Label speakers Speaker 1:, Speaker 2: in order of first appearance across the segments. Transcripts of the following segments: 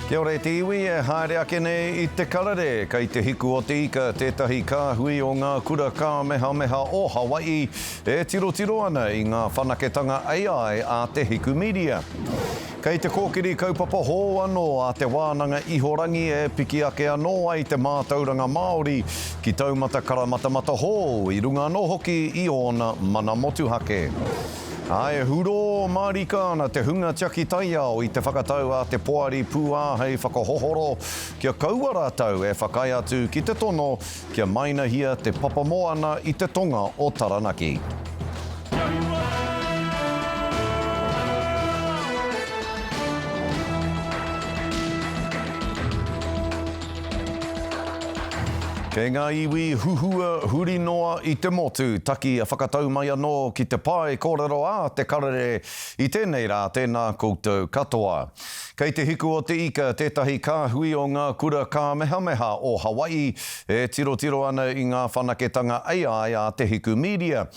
Speaker 1: Kia ora e te iwi e haere ake nei i te karere, kei te hiku o te ika tētahi kāhui o ngā kura kāmehameha o Hawaii e tirotiro ana i ngā whanaketanga AI a te Hiku Media. Kei te kōkiri kaupapa hou anō a Te Wānanga Ihorangi e piki ake anō ai te mātauranga Māori ki taumata karamatamata hou i runga anō hoki i ōna mana motuhake. Ā, e hurō mārika ana te hunga tiaki taiao i te whakatau a te Poari Pūāhei Whakahohoro kia kaua rātou e whakaae atu ki te tono kia mainahia te papamoana i te tonga o Taranaki. Kei ngā iwi huhua huri noa i te motu, taki a whakatau mai anō ki te pae kōrero a Te Karere i tēnei rā, tēnā koutou katoa. Kei te hiku o te ika tētahi kāhui o ngā kura kāmehameha o Hawaii e tirotiro ana i ngā whanaketanga AI a te Hiku Media.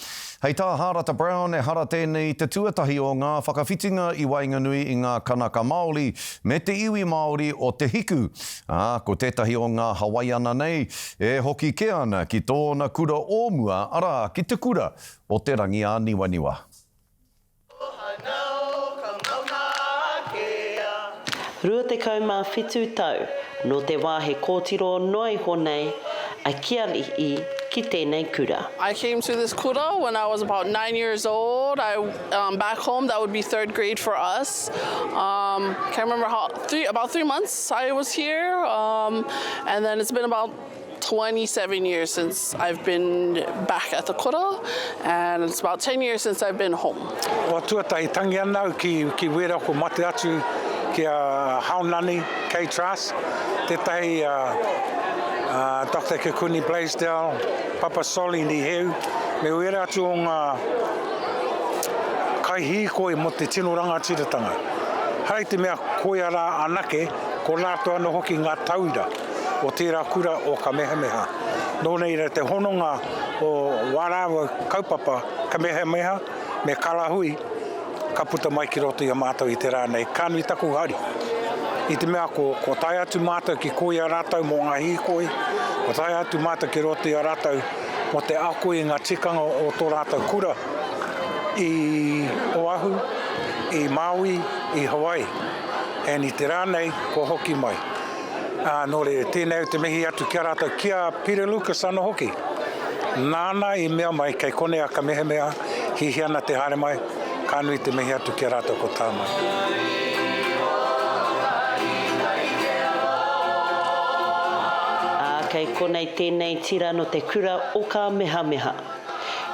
Speaker 1: Hei tā Hārata Brown ehara tēnei i te tuatahi o ngā whakawhitinga i waenganui i ngā Kanaka Maoli me te iwi Māori o te Hiku, ā, ko tētahi o ngā Hawaiana nei e hoki kē ana ki tōna kura o mua, arā, ki te kura o Te Rangiāniwaniwa.
Speaker 2: 27 tau nō te wā he kōtiro noa iho nei a Keali'i ki tēnei kura.
Speaker 3: I came to this kura when I was about nine years old. I um, back home that would be third grade for us. Um, can't remember how three about three months I was here, um, and then it's been about 27 years since I've been back at the kura and it's about 10 years since I've been home.
Speaker 4: Kua tuatahi tangi ana au ki, ki Wera ko mate atu ki a Haonani K. Trask, tētahi a, a Doctor Kikuni Blaisdell, Papa Solly Niheu, me wera atu o ngā kaihīkoi mō te tino rangatiratanga. Hara i te mea koia rā anake, ko rātou anō hoki ngā tauira. o tērā kura o Kamehameha. Nō reira te hononga o wā rāua kaupapa Kamehameha me Kalahui ka puta mai ki roto i a mātou i te rā nei. Ka nui taku hari i te mea ko, ko tae atu mātou ki kō i a rātou mō ngā hīkoi, ko tae atu mātou ki roto i a rātou mō te ako i ngā tikanga o tō rātou kura i Oahu, i Maui, i Hawaii. And i te rā nei, kua hoki mai. Ā, nō reira, tēnei au te mihi atu ki a rātou, ki a Peter Lucas anō hoki. Nāna i mea mai, kei konei a Kamehameha, hihia ana te haere mai, ka nui te mihi atu ki a rātou ko tā mai.
Speaker 2: Ā, kei konei tēnei tira no te kura o Kamehameha.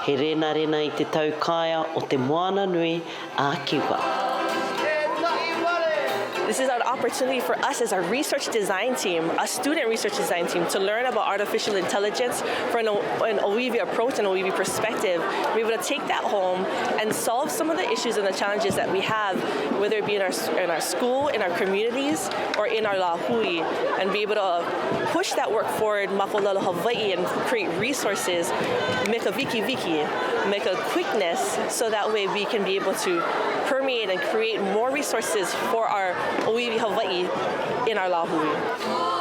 Speaker 2: He renarena i te taukaea o te moana nui a Kiwa.
Speaker 5: This is an opportunity for us as a research design team, a student research design team, to learn about artificial intelligence from an, an ʻŌiwi approach and ʻŌiwi perspective. Be able to take that home and solve some of the issues and the challenges that we have, whether it be in our, in our school, in our communities, or in our lāhui, and be able to push that work forward ma ka ʻōlelo Hawaii and create resources, make a wikiwiki, make a quickness so that way we can be able to permeate and create more resources for our ʻŌiwi Hawaii in our lāhui.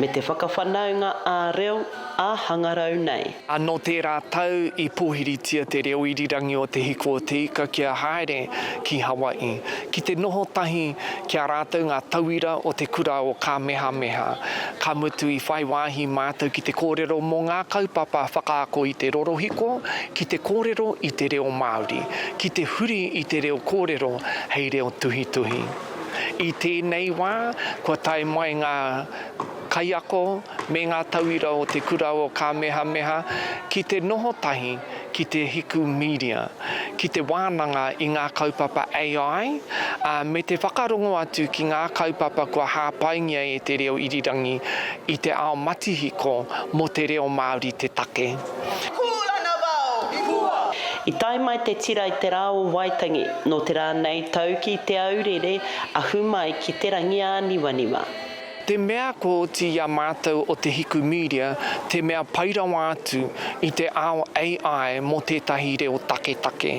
Speaker 2: Me te whakawhanaunga ā-reo, ā-hangarau nei.
Speaker 6: Ā, nō tērā tau i pōhiritia te reo irirangi o Te Hiko o Te Ika kia haere ki Hawaii, ki te noho tahi ki a rātou ngā tauira o te kura o Kāmehameha. Ka mutu i whai wāhi mātou ki te kōrero mō ngā kaupapa whakaako i te rorohiko, ki te kōrero i te reo Māori, ki te huri i te reo kōrero hei reo tuhituhi. I tēnei wā, kua tae mai ngā kaiako me ngā tauira o te kura o Kāmehameha ki te noho tahi ki te Hiku Media, ki te wānanga i ngā kaupapa AI, ā, me te whakarongo atu ki ngā kaupapa kua hāpaingia e te reo irirangi i te ao matihiko mō te reo Māori te take.
Speaker 2: I tae mai te tira i te rā o Waitangi, nō te rā nei tau ki Te Aurere, ahu mai ki Te Rangiāniwaniwa.
Speaker 6: Te mea kua oti i a mātou o Te Hiku Media te mea pai rawa atu i te ao AI mō tētahi reo taketake.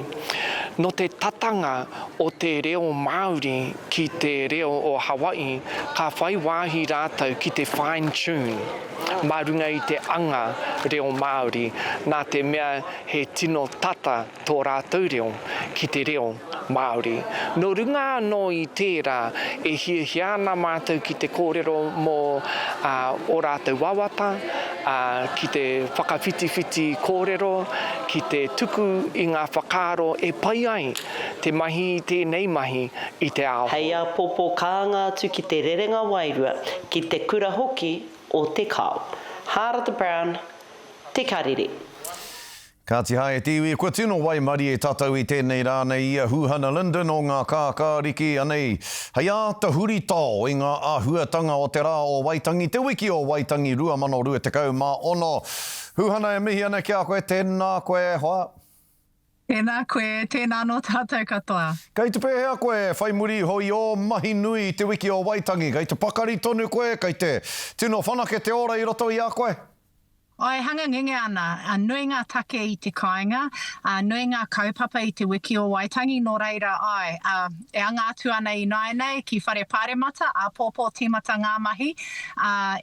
Speaker 6: Nō te tatanga o te reo Māori ki te reo o Hawaii, ka whai wāhi rātou ki te fine tune mā runga i te anga reo Māori, nā te mea he tino tata tō rātou reo ki te reo Māori. Nō runga anō i tērā, e hiahia ana mātou ki te kōrero mō ō rātou wawata, ki te whakawhitiwhiti kōrero, ki te tuku i ngā whakaaro e pai ai te mahi i tēnei mahi i te ao hou.
Speaker 2: Hei āpōpō kānga atu ki te rerenga wairua, ki te kura hoki o Te Kao. Hārata Brown, Te Karere.
Speaker 1: Kāti hai e te iwi, kua tino waimarie tātou i tēnei rā nei i a Huhana Lyndon o Ngā Kākāriki, anei, hei āta huritao i ngā āhuatanga o te rā o Waitangi, te wiki o Waitangi 2026. Huhana, e mihi ana ki a koe, tēnā koe e hoa.
Speaker 7: Tēnā koe, tēnā anō tātou katoa.
Speaker 1: Kei te pēhea koe whai muri iho i ō mahi nui i te wiki o Waitangi? Kei te pakari tonu koe, kei te tino whanake te ora i roto i a koe?
Speaker 7: Āe, hanga ngenge ana. Nui ngā take i te kāinga, nui ngā kaupapa i te wiki o Waitangi, nō reira, āe, e anga atu ana ināianei ki Whare Pāremata, āpōpō tīmata ngā mahi,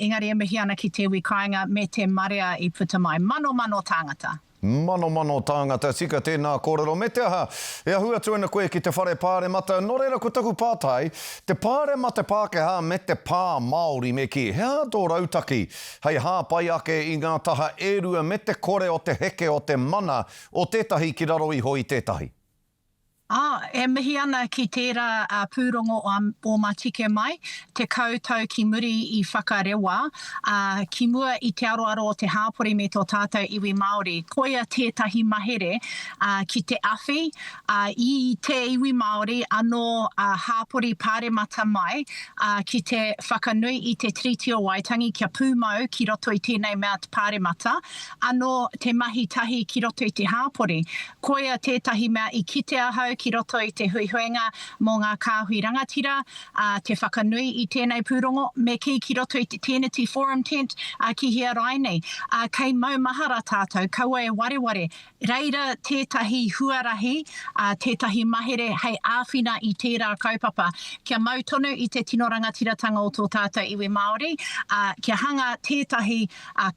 Speaker 7: engari e mihi ana ki te iwi kāinga me te marea i puta mai. Manomano tāngata.
Speaker 1: Manomano tāngata, tika tēnā kōrero. Me te aha, e ahu atu ana koe ki te whare pāremata, nō reira ko taku pātai, te pāremata Pākehā me te pā Māori me kī, he aha tō rautaki hei hāpai ake i ngā taha e rua me te kore o te heke o te mana o tētahi ki raro iho i tētahi?
Speaker 7: Ā, e mihi ana ki tērā pūrongo o Matike Mai, 10 tau ki muri i whakarewa, ā, ki mua i te aroaro o te hāpori me tō tātou iwi Māori. Koia tētahi mahere, ā, ki te awhi, ā, i te iwi Māori anō ā hāpori pāremata mai, ā, ki te whakanui i te Tiriti o Waitangi kia pūmau ki roto i tēnei mea te pāremata, anō te mahi tahi ki roto i te hāpori. Koia tētahi mea i kite ahau ki roto i te huihuinga mō ngā kāhui rangatira, ā, te whakanui i tēnei pūrongo, me kī ki roto i te Tēneti Forum Tent, ā, ki hea rainei. Ā, kei maumahara tātou, kaua e wareware, reira tētahi huarahi, ā, tētahi mahere hei āwhina i tērā kaupapa, kia mau tonu i te tino rangatiratanga o tō tātou iwi Māori, ā, kia hanga tētahi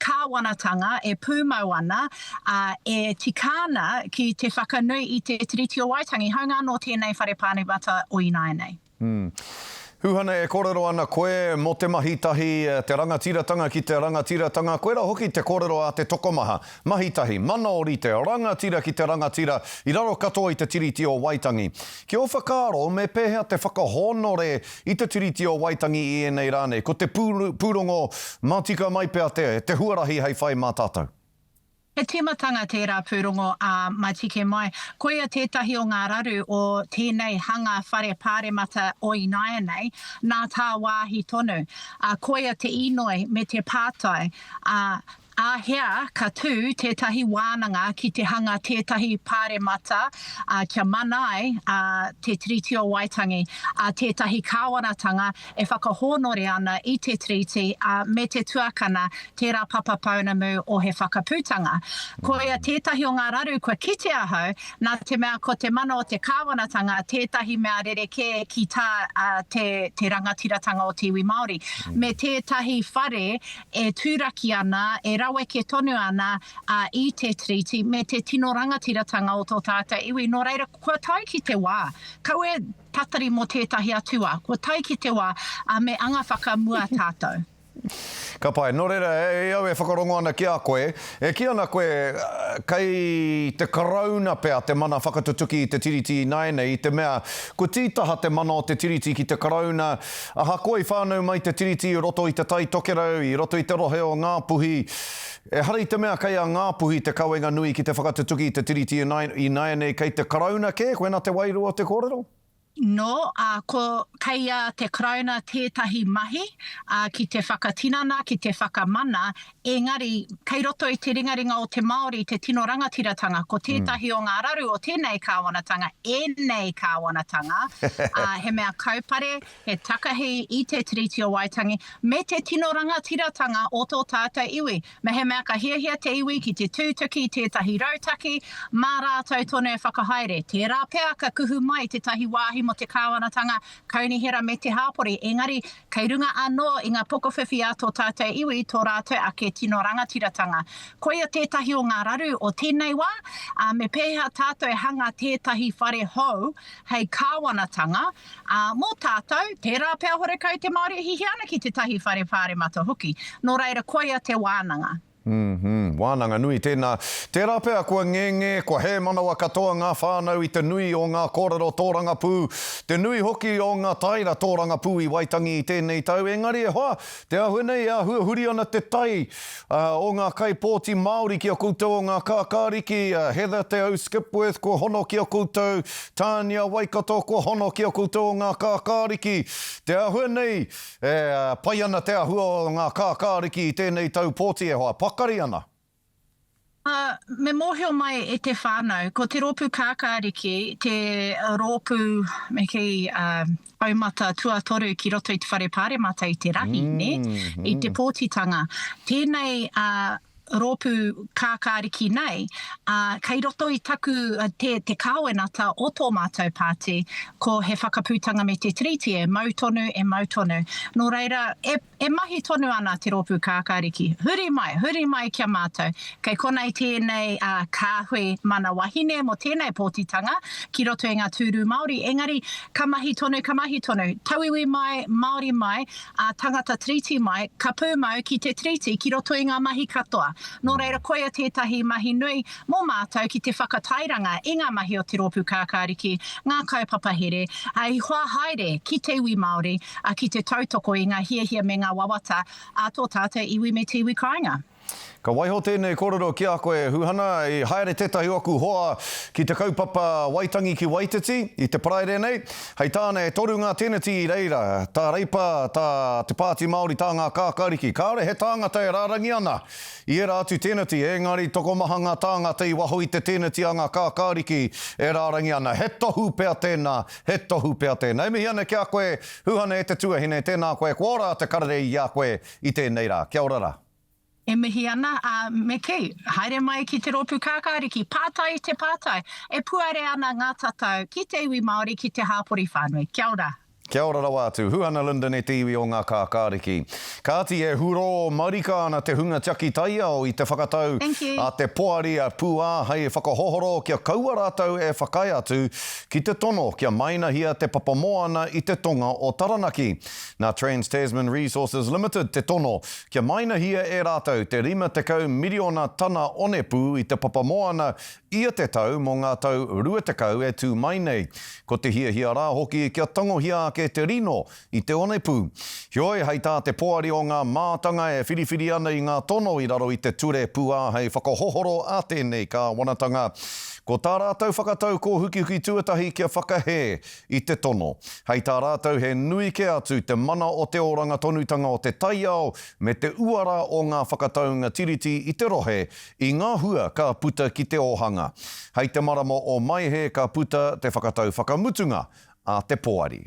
Speaker 7: kāwanatanga e pūmau ana, ā, e tika ana ki te whakanui i te Tiriti o Waitangi, hāunga anō tēnei Whare Pāremata o ināianei.
Speaker 1: Huhana, e kōrero ana koe mō te mahi tahi, te rangatiratanga ki te rangatiratanga, koirā hoki te kōrero a te tokomaha, mahi tahi, mana ōrite, rangatira ki te rangatira, i raro katoa i te Tiriti o Waitangi. Ki ō whakaaro, me pēhea te whakahōnore I te Tiriti o Waitangi i ēnei rā nei, ko te pūrongo matika mai pea te, te huarahi hei whai mā tātou.
Speaker 7: He tīmatanga tērā pūrongo a Matike Mai. Koia tētahi o ngā raru o tēnei hanga whare pāremata o ināianei, nā tāwāhi tonu. Koia te inoi me te pātai, ā, Āhea ka tū tētahi wānanga ki te hanga tētahi pāremata kia mana ai te Tiriti o Waitangi, tētahi kāwanatanga e whakahōnore ana i te Tiriti me te tuakana, tērā papa pounamu o He Whakaputanga. Koia tētahi o ngā raru kua kite ahau, nā te mea ko te mana o te kāwanatanga tētahi mea rerekē ki tā te rangatiratanga o te iwi Māori, me tētahi whare e turaki ana, e raweke tonu ana i te Tiriti me te tino rangatiratanga o tō tātou iwi. Nō reira, kua tae ki te wā, kaua e tatari mō tētahi atu wā, kua tae ki te wā, me anga whakamua tātou.
Speaker 1: Ka pai. Nō reira, e au e whakarongo ana ki a koe, e kī ana koe kei te Karauna pea te mana whakatutuki i te Tiriti ināianei, i te mea kua tītaha te mana o te Tiriti ki te Karauna, Ahakoa i whānau mai te Tiriti i roto i Te Tai Tokerau, i roto i te rohe o Ngāpuhi, ehara i te mea kei a Ngāpuhi te kawenga nui ki te whakatutuki i te Tiriti ināianei kei te Karauna kē, koinā te wairua o te kōrero?
Speaker 7: No, ā, ko, kei a te Karauna tētahi mahi, ā, ki te whakatinana, ki te whakamana, engari, kei roto i te ringaringa o te Māori te tino rangatiratanga. Ko tētahi o ngā raru o tēnei kāwanatanga, ēnei kāwanatanga, ā, he mea kaupare, he takahi i te Tiriti o Waitangi, me te tino rangatiratanga o tō tātou iwi. Mehemea ka hiahia te iwi ki te tūtuki i tētahi rautaki, mā rātou tonu e whakahaere. Tērā pea ka kuhu mai tētahi wāhi mō te kāwanatanga, kaunihera me te hāpori, engari kei runga anō i ngā pokowhiwhi a tō tātou iwi tō rātou ake tino rangatiratanga. Koia tētahi o ngā raru o tēnei wā, ā, me pēhea tātou e hanga tētahi whare hou hei kāwanatanga, Ā, mō tātou, tērā pea horekau te Māori e hihia ana ki tētahi whare pāremata hoki. Nō reira, koia te wānanga.
Speaker 1: Ūhū, wānanga nui tēnā. Tērā pea kua ngenge, kua hēmanawa katoa ngā whānau i te nui o ngā kōrero tōrangapū, te nui hoki o ngā taera tōrangapū i Waitangi i tēnei tau, engari e hoa, te āhua nei e āhua huri ana te tai o ngā kaipōti Māori ki a koutou o ngā kākāriki, Heather Te Au Skipworth kua hono ki a koutou, Tania Waikato kua hono ki a koutou o ngā kākāriki. Te āhua nei, e pai ana te āhua o ngā kākāriki i tēnei tau pōti e hoa, pakari ana.
Speaker 7: Ā, me mōhio mai e te whānau, ko te rōpū kākāriki te rōpū, me kī, taumata tuatoru ki roto i te Whare Pāremata i te rahi, nē, i te pōtitanga. Tēnei rōpū kākāriki nei, ā, kei roto i taku, te, te kāwenata o tō mātou pāti, ko He Whakaputanga me te Tiriti e mau tonu, e mau tonu. Nō reira, e. E mahi tonu ana te Rōpū Kākāriki. Huri mai, huri mai ki a mātou. Kei konei tēnei kāhui mana wahine mō tēnei pōtitanga ki roto i ngā tūru Māori, engari ka mahi tonu, ka mahi tonu. Tauiwi mai, Māori mai, ā, tangata Tiriti mai, ka pūmau ki te Tiriti ki roto i ngā mahi katoa. Nō reira koia tētahi mahi nui mō mātou ki te whakatairanga i ngā mahi o te Rōpū Kākāriki, ngā kaupapa here, ā, i hoa haere ki te iwi Māori, ā, ki te tautoko i ngā hiahia me ngā wawata a tō tātou iwi me te iwi kāinga.
Speaker 1: Ka waiho tēnei kōrero ki a koe, Huhana, i haere tētahi o aku hoa ki te kaupapa Waitangi ki Waititi i te Paraire nei. Hei tāna, e toru ngā teneti i reira, tā Reipa, tā Te Pāti Māori, tā Ngā Kākāriki. Kāore he tāngata e rārangi ana i ērā atu teneti, engari tokomaha ngā tāngata i waho i te teneti a Ngā Kākāriki e rārangi ana. He tohu pea tēnā He tohu pea tēnā. E mihi ana ki a koe, Huhana e te tuahine, tēnā koe, kua ora te karere i a koe i tēnei rā. Kia ora rā.
Speaker 7: E mihi ana, ā, me kī, haere mai ki te rōpū kākāriki, pātai i te pātai. E puare ana ngā tatau ki te iwi Māori, ki te hāpori whānui. Kia ora.
Speaker 1: Kia ora rawa atu. Huhana Lyndon e te iwi o ngā kākāriki. Kāti e hurō marika ana te hunga tiaki taiao i te whakatau a te Poari a Pūāhei Whakahohoro kia kaua rātou e whakaae atu ki te tono kia mainahia te papamoana i te tonga o Taranaki. Nā Trans Tasman Resources Limited te tono kia mainahia e rātou te 50 miriona tana onepū i te papamoana ia te tau mō ngā tau 20 e tū mai nei. Ko te hiahia rā hoki kia tangohia ake te rino i te onepū. Heoi, hei tā te poari o ngā mātanga e whiriwhiri ana i ngā tono i raro i te ture pūāhei whakahohoro a tēnei kāwanatanga, ko tā rātou whakatau kōhukihuki tuatahi kia whakahē i te tono. Hei tā rātou he nui kē atu te mana o te oranga tonutanga o te taiao me te uara o ngā whakataunga Tiriti i te rohe i ngā hua ka puta ki te ōhanga. Hei te marama o Maehe ka puta te whakatau whakamutunga a te poari.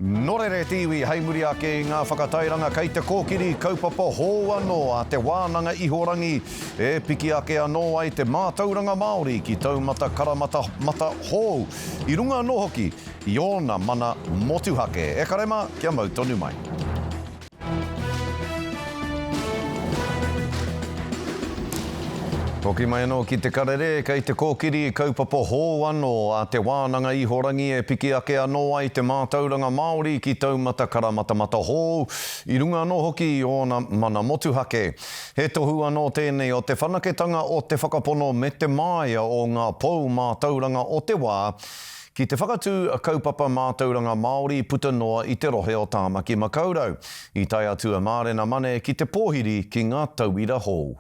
Speaker 1: Nō reira e te iwi, hei muri ake i ngā whakatairanga kei te kōkiri kaupapa hou anō a Te Wānanga Ihorangi e piki ake anō ai te mātauranga Māori ki taumata karamata mata hou, i runga anō hoki i ōna mana motuhake. E kare mā, kia mau tonu mai. Hoki mai anō ki te karere, kei te kōkiri kaupapa hou anō a Te Wānanga Ihorangi e piki ake anō ai te mātauranga Māori ki taumata karamatamata hou, i runga anō hoki i ōna mana motuhake. He tohu anō tēnei o te whanaketanga o te whakapono me te māia o ngā pou mātauranga o te wā Ki te whakatū kaupapa mātauranga Māori puta noa i te rohe o Tāmaki Makaurau. I tae atu a Mārena Mane ki te pōhiri ki ngā tauira hou.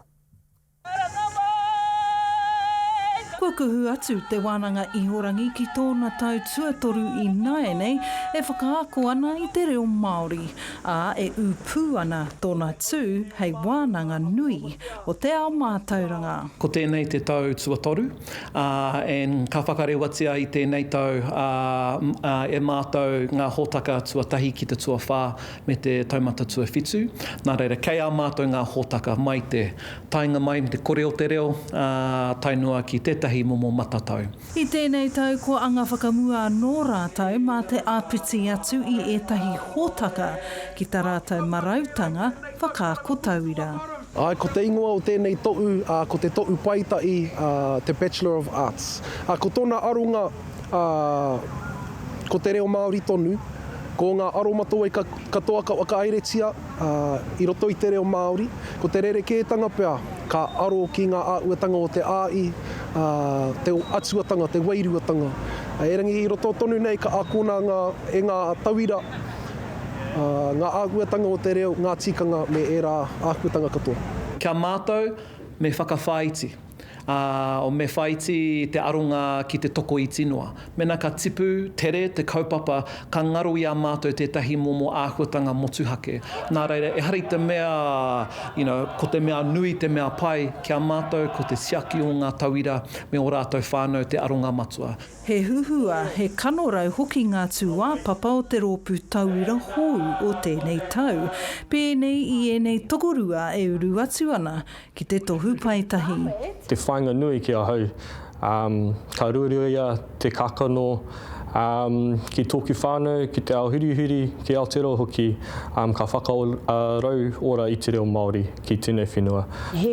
Speaker 8: Kua kuhu atu Te Wānanga Ihorangi ki tōna tau tuatoru ināianei e whakaako ana i te reo Māori, ā, e ū pū ana tōna tū hei wānanga nui o te ao mātauranga.
Speaker 9: Ko tēnei te tau tuatoru, ā, and ka whakarewatia i tēnei tau, ā, e mātou ngā hōtaka tuatahi ki te tuawhā me te taumata tuawhitu. Nā reira, kei a mātou ngā hōtaka mai te taenga mai me te kore o te reo, ā, tae noa ki tētahi momo matatau.
Speaker 8: I tēnei tau kua anga whakamua anō rātou mā te āpiti atu i ētahi hōtaka ki tā rātou marautanga whakaako tauira.
Speaker 10: Āe, ko te ingoa o tēnei tohu, ā, ko te tohu paetahi, ā, te Bachelor of Arts. Ā, ko tōna aronga, ā, ko te reo Māori tonu, ko ngā aromatawai katoa ka whakaeretia, ā, i roto i te reo Māori. Ko te rerekētanga pea, ka aro ki ngā āhuatanga o te āi, ā, te atuatanga, te wairuatanga. Erangi i roto tonu nei ka akona ngā, e ngā tauira, ā, ngā āhuatanga o te reo, ngā tikanga me ērā āhuatanga katoa.
Speaker 9: Kia mātau, me whakawhāiti. Ā, me whāiti te aronga ki te tokoiti noa. Mēnā ka tipu tere te kaupapa, ka ngaro i a mātou tētahi momo āhuatanga motuhake. Nā reira, ehara i te mea, you know, ko te mea nui te mea pai, ki a mātou ko te tiaki o ngā tauira me ō rātou whānau te aronga matua.
Speaker 8: He huhua, he kanorau hoki ngā tūāpapa o te rōpū tauira hou o tēnei tau, pēnei i ēnei tokorua e uru atu ana ki te tohu paetahi.
Speaker 11: Te whāinga nui ki ahau, ka ruaruaia te kākano ki tōku whānau, ki te ao hurihuri, ki Aotearoa hoki, ka whakarauora i te reo Māori ki tēnei whenua.
Speaker 12: He,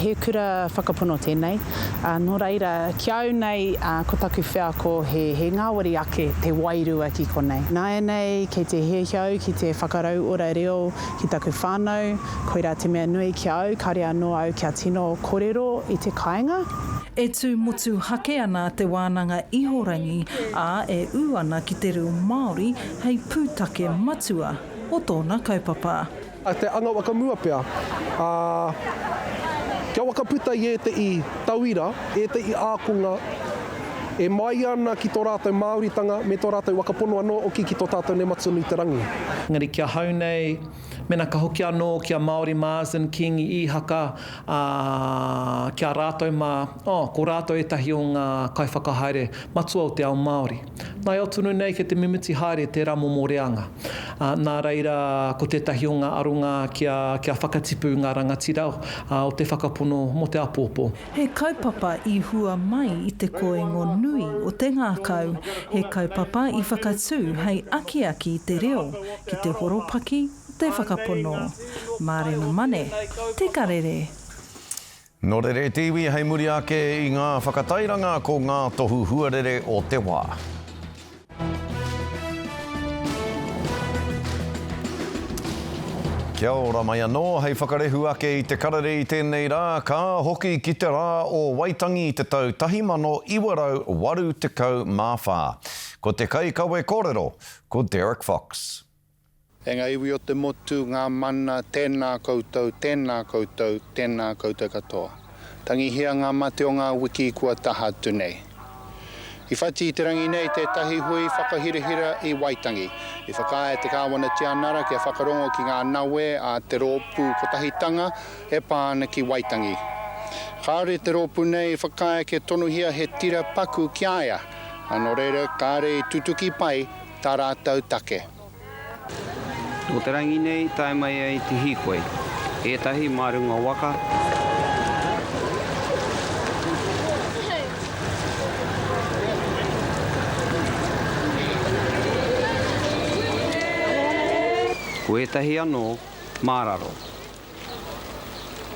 Speaker 12: he kura whakapono tēnei, nō reira, ki a au nei, ko taku wheako he, he ngāwari ake te wairua ki konei. Nāianei, kei te hiahia au ki te whakarauora reo ki taku whānau, Koirā te mea nui ki a au, kāre anō au kia tino korero i te kāinga.
Speaker 8: E tū motuhake ana Te Wānanga Ihorangi, ā, e ū ana ki te reo Māori hei pūtake matua o tōna kaupapa.
Speaker 10: Te anga whakamua pea, ā, kia whakaputa i ētehi tauira, ētehi ākonga e māia ana ki tō rātou Māoritanga me tō rātou whakapono anō hoki ki tō tātou nei Matua nui te Rangi.
Speaker 9: Engari ki ahau nei, Mena ka hoki anō ki a Māori Marsden, Kīngi Īhaka, ā, ki a rātou mā, oh, ko rātou ētahi o ngā kaiwhakahaere matua o te ao Māori. Nā au tonu nei kei te mimiti haere tērā momo reanga. Ā, nā reira, ko tētahi o ngā aronga kia, kia whakatipu ngā rangatira, ā, o te whakapono mō te āpōpō.
Speaker 8: He kaupapa i hua mai i te koingo nui o te ngākau, he kaupapa i whakatū hei akiaki i te reo ki te horopaki o te whakapono. Mārena Mane, Te Karere.
Speaker 1: Nō reira e te iwi hei muri ake i ngā whakatairanga ko ngā tohu huarere o te wā. Kia ora mai anō, hei whakarehu ake i te karere i tēnei rā, ka hoki ki te rā o Waitangi i te tau 1984. Ko te kaikawe kōrero, ko Derek Fox.
Speaker 13: E ngā iwi o te motu, ngā mana, tēnā koutou, tēnā koutou, tēnā koutou katoa. Tangihia ngā mate o ngā wiki kua taha atu nei. I whati i te rangi nei tētahi hui whakahirahira i Waitangi. I whakaae te Kāwana Tianara kia whakarongo ki ngā nawe a te Rōpū Kotahitanga e pā ana ki Waitangi. Kāore te rōpū nei i whakaae kia tonohia he tira paku ki a ia, ā, nō reira kāre i tutuki pai tā rātou take.
Speaker 14: Nō te rangi nei tae mai ai te hīkoi, ētahi mā runga waka. Ko ētahi anō mā raro.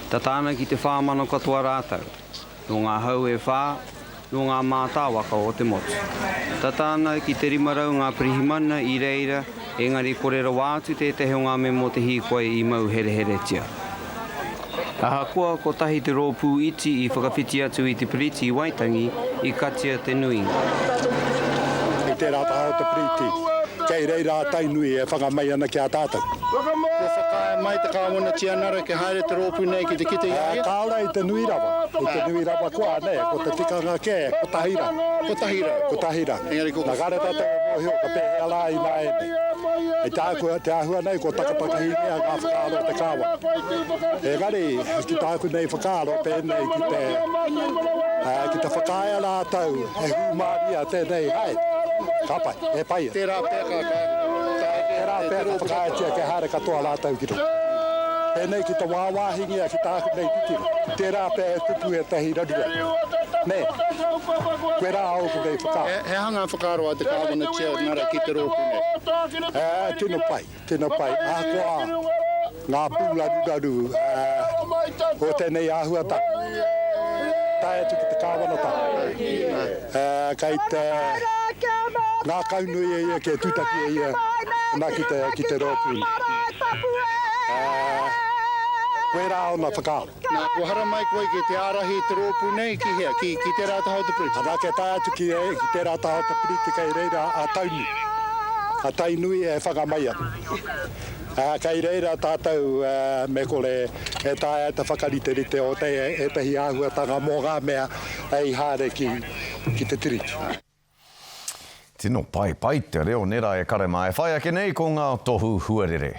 Speaker 14: Tata ana ki te 4000 katoa rātou. Nō ngā hau e whā, nō ngā mātāwaka o te motu. Tata ana ki te 500 ngā pirihimana i reira, engari kore rawa atu tētahi o ngā mema o te hīkoi i mau hereheretia. Ahakoa kotahi te rōpū iti i whakawhiti atu i te piriti i Waitangi, i katia te nuinga.
Speaker 15: I tērā taha o te piriti. Kei reira a Tainui e whanga mai ana ki a tātou.
Speaker 13: Kua whakaae mai te Kāwana Tianara kia haere te rōpū nei ki te kite i a ia?
Speaker 15: Kāore i te nui rawa. I te nui rawa koa, nē, ko te tikanga kē, 100.
Speaker 13: 100?
Speaker 15: 100.
Speaker 13: Engari ko.
Speaker 15: Nā, kāre tātou e mōhio ka pēhea rā ināianei. I te āhua, te āhua nei kua takatakahingia ngā whakaaro o te Kāwana. Engari, ki tāku nei whakaaro pēnei ki te, ki te whakaae rātou he hūmāria tēnei haere, ka pai, e pai ana.
Speaker 13: Tērā pea ka, ka, ka eke
Speaker 15: Tērā
Speaker 13: te
Speaker 15: pea ka
Speaker 13: rōpū.
Speaker 15: whakaaetia kia haere katoa rātou ki roto. Pēnei ki te wāwāhingia ki tāku nei titiro, tērā pea e tupu ētahi raruraru. Nē? Koirā ōku nei whakaaro.
Speaker 13: He aha ngā whakaaro a te Kāwana Tianara ki te rōpū nei?
Speaker 15: Ā, tino pai, tino pai. Ahakoa ngā pūraruraru o tēnei āhuatanga, tae atu ki te kāwanatanga, kei te ngākaunui e ia kia tūtaki e ia ana ki te, ki te rōpū nei. Koirā ōna whakaaro.
Speaker 13: Nā, kua haramai koe ki te ārahi i te rōpū nei ki hea? Ki, ki tērā taha o te piriti?
Speaker 15: Anā, kia tae atu ki, ki tērā taha o te piriti kei reira a Tainui. A Tainui e whanga mai ana. Ā, kei reira tātou me kore e taea te whakariterite o te, ētahi āhuatanga mō ngā mea hei haere ki, ki te tiriti.
Speaker 1: Tino pai, pai te reo nera e kare ma. E whai ake nei ko nga tohu huarere.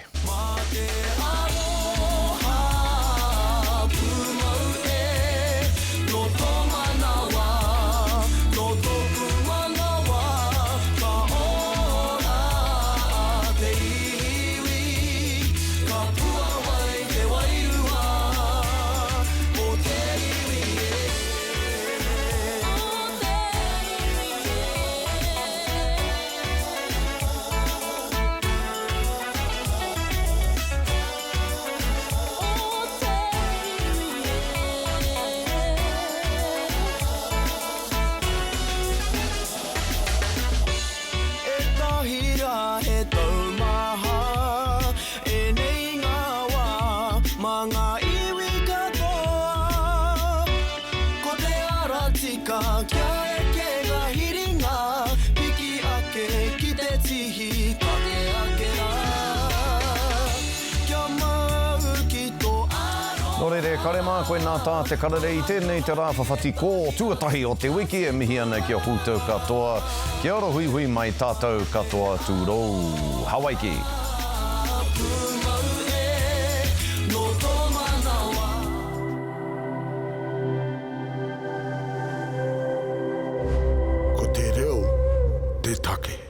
Speaker 1: Nō reira e kare mā, koinā tā te karere i tēnei te rā whawhati kō tuatahi o te wiki e mihi ana ki a koutou katoa. Kia ora huihui mai tātou katoa tūrou. Hawaiki!
Speaker 16: Ko te reo te take.